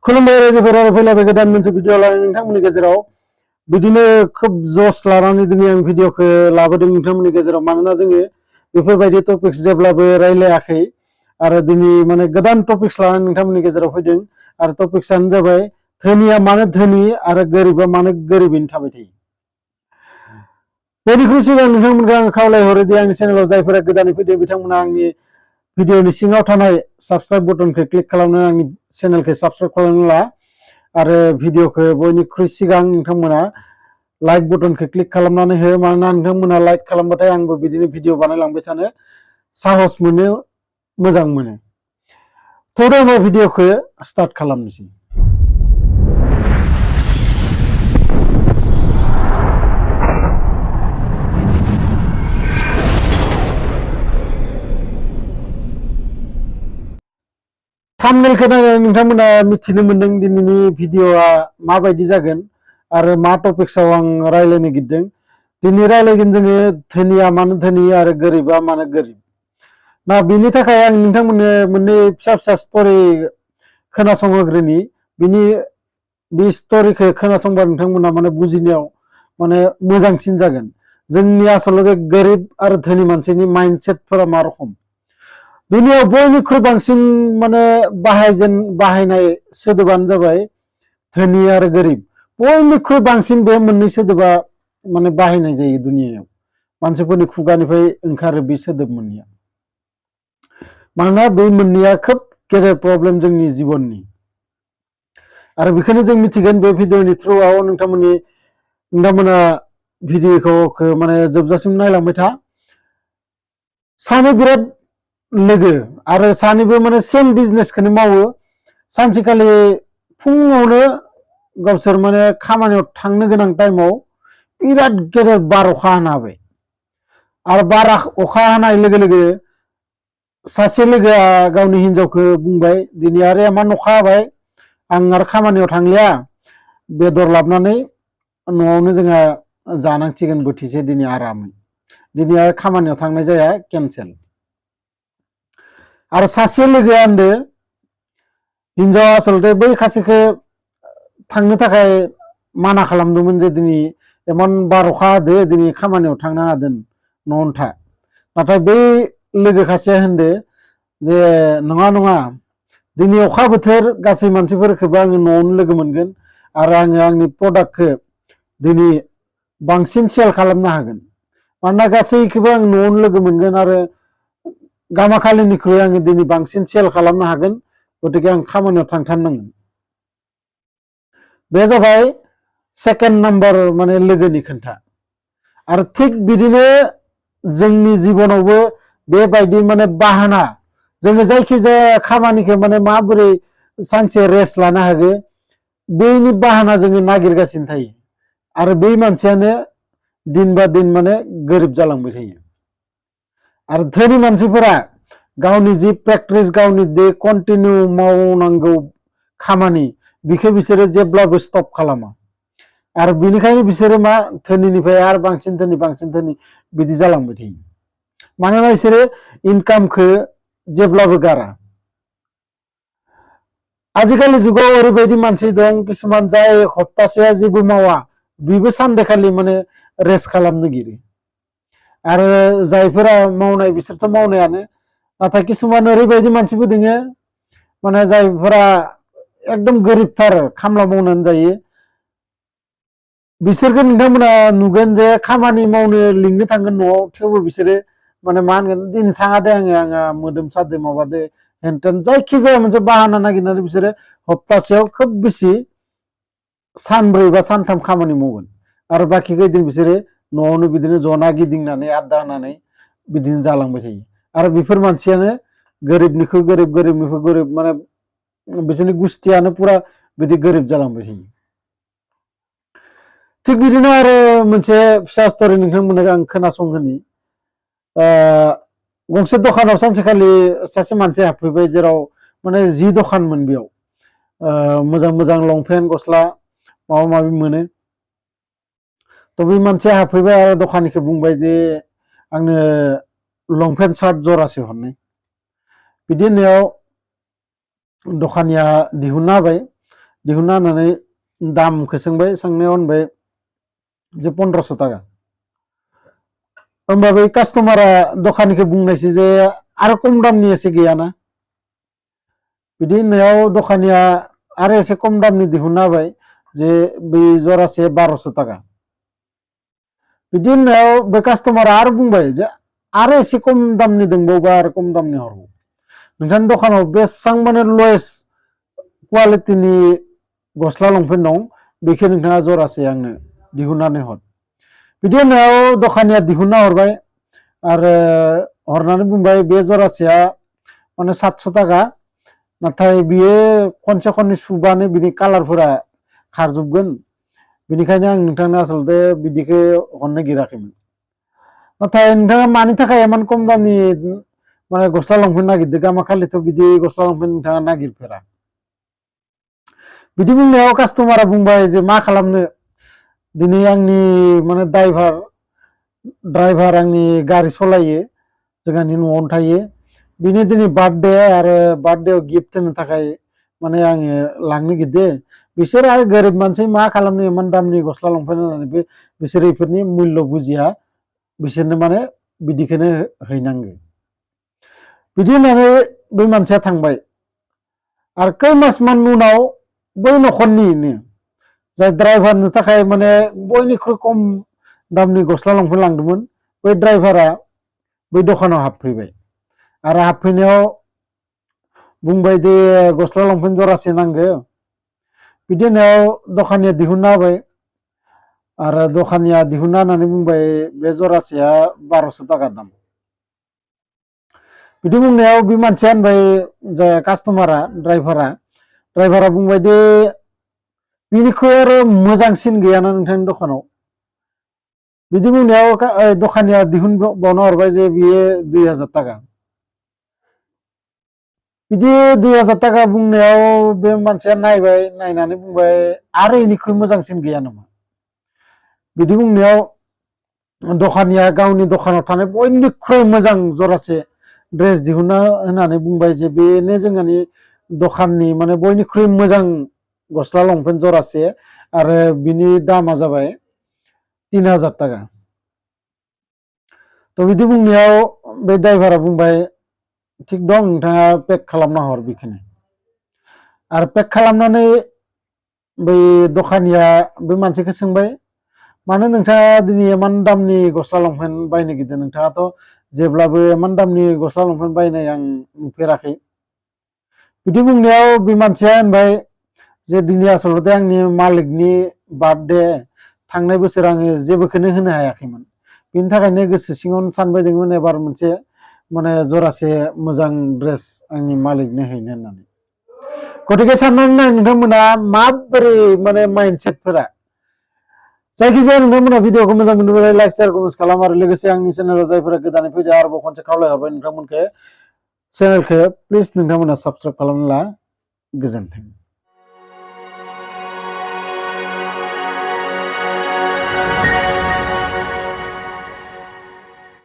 खुलुमबाय रायजोफोर आरो फैलायबाय गोदान मोनसे भिडिअ लानानै नोंथांमोननि गेजेराव बिदिनो खोब जस लानानै दिनै आं भिडिअखौ लाबोदों नोंथांमोननि गेजेराव मानोना जोङो बेफोरबायदि टपिक्स जेब्लाबो रायलायाखै आरो दिनै माने गोदान टपिक्स लानानै नोंथांमोननि गेजेराव फैदों आरो टपिक्सआनो जाबाय धोनिया मानो धोनि आरो गोरिबा मानो गोरिबैनो थाबाय थायो। बेनिख्रुइ सिगां नोंथांमोनखौ आं खावलायहरो दि आंनि चेनेलाव जायफोरा गोदानै फैदों बिथांमोना आंनि भिडिअनि सिङाव थानाय साबस्क्राइब बटनखौ क्लिक खालामनो आंनि चेनेलखौ साबस्क्राइब खालामनो ला आरो भिडिअखौ बयनिख्रुइ सिगां नोंथांमोना लाइक बटनखौ क्लिक खालामनानै हो मानोना नोंथांमोना लाइक खालामबाथाय आंबो बिदिनो भिडिअ बानायलांबाय थानो साहस मोनो मोजां मोनो। थ' दाना भिडिअखौ स्टार्ट खालामनोसै। थाम्बनेलखौ नायनानै नोंथांमोना मिथिनो मोनदों दिनैनि भिडिअआ माबायदि जागोन आरो मा टपिक्सआव आं रायलायनो गिरदों। दिनै रायलायगोन जोङो धोनिया मानो धोनि आरो गोरिबा मानो गोरिब। ना बिनि थाखाय आं नोंथांमोननो मोननै फिसा फिसा स्ट'रि खोनासंहोग्रोनि बिनि बे स्ट'रिखौ खोनासंबा नोंथांमोना माने बुजिनायाव माने मोजांसिन जागोन। जोंनि आसलते गोरिब आरो धोनि मानसिनि माइन्डसेटफोरा मा रखम। दुनियाव बयनिख्रुइ बांसिन माने बाहायनाय सोदोबानो जाबाय धोनि आरो गोरिब। बयनिख्रुइ बांसिन बे मोननै सोदोबा माने बाहायनाय जायो दुनियायाव मानसिफोरनि खुगानिफ्राय ओंखारो बे सोदोब मोननैया। मानोना बे मोननैया खोब गेदेर प्रब्लेम जोंनि जिबननि आरो बेखौनो जों मिथिगोन बे भिडिअनि थ्रुआव नोंथांमोना भिडिअखौ माने जोबजासिम नायलांबाय था। सानै बिराद लोगो आरो सानैबो माने सेम बिजनेसखौनो मावो। सानसेखालि फुङावनो गावसोर माने खामानियाव थांनो गोनां टाइमाव बिराद गेदेर बार अखा हाना होबाय आरो बार अखा हानाय लोगो लोगो सासे लोगोआ गावनि हिनजावखौ बुंबाय दिनै आरो एमान अखा हाबाय आं आरो खामानियाव थांलिया बेदर लाबोनानै न'आवनो जोंहा जानांसिगोन बोथिसे दिनै आरामै दिनै आरो खामानियाव थांनाय जाया केन्सेल। आरो सासे लोगोआ होनदो हिनजावा आसलते बै खासेखौ थांनो थाखाय माना खालामदोंमोन जे दिनै एमान बार अखा हादो दिनै खामानियाव थांनो हादों न'आवनो था। नाथाय बै लोगो खासेया होनदो जे नङा नङा दिनै अखा बोथोर गासै मानसिफोरखौबो आङो न'आवनो लोगो मोनगोन आरो आङो आंनि प्रडाक्टखौ दिनै बांसिन सेल खालामनो हागोन। मानोना गासैखौबो आं न'आवनो लोगो मोनगोन आरो गामाखालिनिख्रुइ आङो दिनै बांसिन सेल खालामनो हागोन गतिके आं खामानियाव थांथारनांगोन। बे जाबाय सेकेन्ड नाम्बार माने लोगोनि खोन्था। आरो थिग बिदिनो जोंनि जिबनावबो बेबायदि माने बाहाना जोङो जायखिजाया खामानिखौ माने माबोरै सानसे रेस्ट लानो हागोन बेनि बाहाना जोङो नागिरगासिनो थायो आरो बै मानसियानो दिन बा दिन माने गोरिब जालांबाय थायो। आरो धोनि मानसिफोरा गावनि जि प्रेक्टिस गावनि जे कन्टिनिउ मावनांगौ खामानि बिखौ बिसोरो जेब्लाबो स्टप खालामा आरो बिनिखायनो बिसोरो मा धोनिनिफ्राय आरो बांसिन धोनि बिदि जालांबाय थायो। मानोना बिसोरो इनकामखौ जेब्लाबो गारा। आजिखालि जुगाव ओरैबायदि मानसि दं किसुमान जाय हप्तासेया जेबो मावा बेबो सानदेखालि माने रेस्ट खालामनो गिरो आरो जायफोरा मावनाय बिसोरथ' मावनायानो। नाथाय किसुमान ओरैबायदि मानसिबो दोङो माने जायफोरा एकदम गोरिबथार खामला मावनानै जायो बिसोरखौ नोंथांमोना नुगोन जे खामानि मावनो लिंनो थांगोन न'आव थेवबो बिसोरो माने मा होनगोन दिनै थाङा दे आंहा मोदोम सादो माबादो हेनटेन जायखिजाया मोनसे बाहाना नागिरनानै बिसोरो हप्तासेयाव खोब बेसि सानब्रै बा सानथाम खामानि मावगोन आरो बाखिखौ दिन बिसोरो न'आवनो बिदिनो जना गिदिंनानै आड्डा होनानै बिदिनो जालांबाय थायो। आरो बेफोर मानसियानो गोरिबनिख्रुइ गोरिब माने बिसोरनि गुस्थियानो पुरा बिदि गोरिब जालांबाय थायो। थिग बिदिनो आरो मोनसे फिसा स्ट'रि नोंथांमोननो आं खोनासंहोनि। गंसे दखानाव सानसेखालि सासे मानसि हाबफैबाय जेराव माने जि दखानमोन बेयाव मोजां मोजां लंपेन्ट गस्ला माबा माबि मोनो। थ' बे मानसिया हाबफैबाय आरो दखानिखौ बुंबाय जे आंनो लंपेन्ट सार्ट जरासे हरनाय। बिदि होननायाव दखानिया दिहुनना होबाय दिहुनना होनानै दामखौ सोंबाय, सोंनायाव होनबाय जे 1500 टाका। होमबा बै कास्टमारा दखानिखौ बुंनायसै जे आरो खम दामनि एसे गैयाना? बिदि होननायाव दखानिया आरो एसे खम दामनि दिहुनना होबाय जे बै जरासे 1200 टाका। बिदि होननायाव बे कास्टमारा आरो बुंबाय जे आरो एसे खम दामनि दंबावोबा आरो खम दामनि हरगौ। नोंथांनि दखानाव बेसेबां माने लवेस्ट क्वालिटिनि गस्ला लंपेन्ट दं, बेखौ नोंथाङा जरासे आंनो दिहुननानै हर। बिदि होननायाव दखानिया दिहुनना हरबाय आरो हरनानै बुंबाय बे जरासेया माने 700 टाका, नाथाय बियो खनसे खननै सुबानो बिनि कालारफोरा खारजोबगोन, बेनिखायनो आं नोंथांनो आसलते बिदिखौ हरनो नागिराखैमोन। नाथाय नोंथाङा मानि थाखाय इमान खम दामनि माने गस्ला लंपेन्ट नागिरदों? गामाखालिथ' बिदि गस्ला लंपेन्ट नोंथाङा नागिरफेरा। बिदि बुंनायाव कास्टमारा बुंबाय जे मा खालामनो, दिनै आंनि माने ड्राइभार आंनि गारि सालायो, जोंहानि न'आवनो थायो, बिनि दिनै बार्थडे आरो बार्थडेआव गिफ्ट होनो थाखाय माने आङो लांनो नागिरदों। बिसोर आरो गोरिब मानसि मा खालामनो इमान दामनि गस्ला लंपेन्ट होननानै बिसोर इफोरनि मुल्य बुजिया, बिसोरनो माने बिदिखौनो हैनांगौ। बिदि होननानै बै मानसिया थांबाय आरो खै मास मान उनाव बै न'खरनिनो जाय ड्राइभारनि थाखाय माने बयनिख्रुइ खम दामनि गस्ला लंपेन्ट लांदोंमोन, बै ड्राइभारा बै दखानाव हाबफैबाय आरो हाबफैनायाव बुंबाय दे गस्ला लंपेन्ट जरासे नांगौ। बिदि होननायाव दखानिया दिहुनना होबाय आरो दखानिया दिहुनना होनानै बुंबाय बे जरासेया 1200 टाका दाम। बिदि बुंनायाव बे मानसिया होनबाय, जे कास्टमारा ड्राइभारा बुंबाय दे बिनिख्रुइ आरो मोजांसिन गैयाना नोंथांनि दखानाव? बिदि बुंनायाव दखानिया दिहुनबावना हरबाय जे बियो 2000 टाका। बिदि 2000 टाका बुंनायाव बे मानसिया नायबाय, नायनानै बुंबाय आरो इनिख्रुइ मोजांसिन गैया नामा? बिदि बुंनायाव दखानिया गावनि दखानाव थानाय बयनिख्रुइ मोजां जरासे ड्रेस दिहुनना होनानै बुंबाय जे बेनो जोंहानि दखाननि माने बयनिख्रुइ मोजां गस्ला लंपेन्ट जरासे आरो बिनि दामा जाबाय 3000 टाका। थ' बिदि बुंनायाव बे ड्राइभारा बुंबाय थिग दं, नोंथाङा पेक खालामना हर बेखौनो। आरो पेक खालामनानै बै दखानिया बे मानसिखौ सोंबाय, मानो नोंथाङा दिनै इमान दामनि गस्ला लंपेन्ट बायनो गिदों? नोंथाङाथ' जेब्लाबो इमान दामनि गस्ला लंपेन्ट बायनाय आं नुफेराखै। बिदि बुंनायाव बे मानसिया होनबाय जे दिनै आसलते आंनि मालिकनि बार्थडे, थांनाय बोसोर आङो जेबोखौनो होनो हायाखैमोन, बिनि थाखायनो गोसो सिङावनो सानबाय दंमोन एबार मोनसे माने जरासे मोजां ड्रेस आंनि मालिकनो हैनो होननानै। गतिके साननानै नाय नोंथांमोना माबोरै माने माइन्डसेटफोरा। जायखिजाया नोंथांमोना भिडिअखौ मोजां मोनोब्ला लाइक शेयार कमेन्ट खालाम आरो लोगोसे आंनि चेनेलाव जायफोरा गोदानै फैदों आरोबाव खनसे खावलायहरबाय नोंथांमोनखौ चेनेलखौ प्लिज नोंथांमोना साबस्क्राइब खालामना ला। गोजोन्थों।